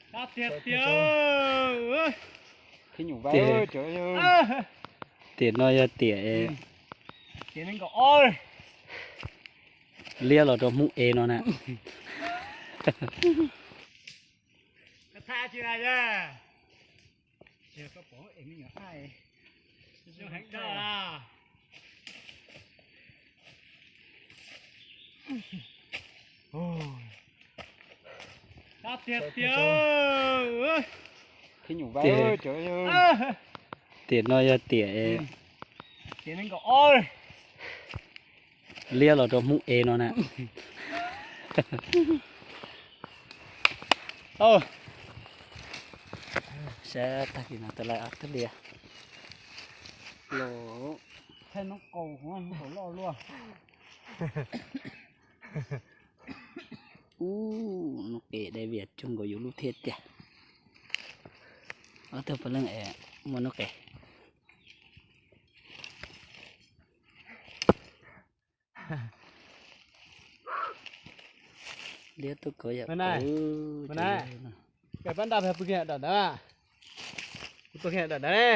Tiam, tiam no yog tiam liab los rau Hmoob ev no na. Tiam no yog tiam liab los rau Hmoob ev no na. Saib tag kis no tas li, twb liab los. Ub, noob qes dai vias cuag nkaus yus lub thiab tiag. Ob tug puav leej es muaj noob qes. Liab tub kov yam. Pab nraj pw kiag dam ntawd, kuv tua kiag dam ntawd ne.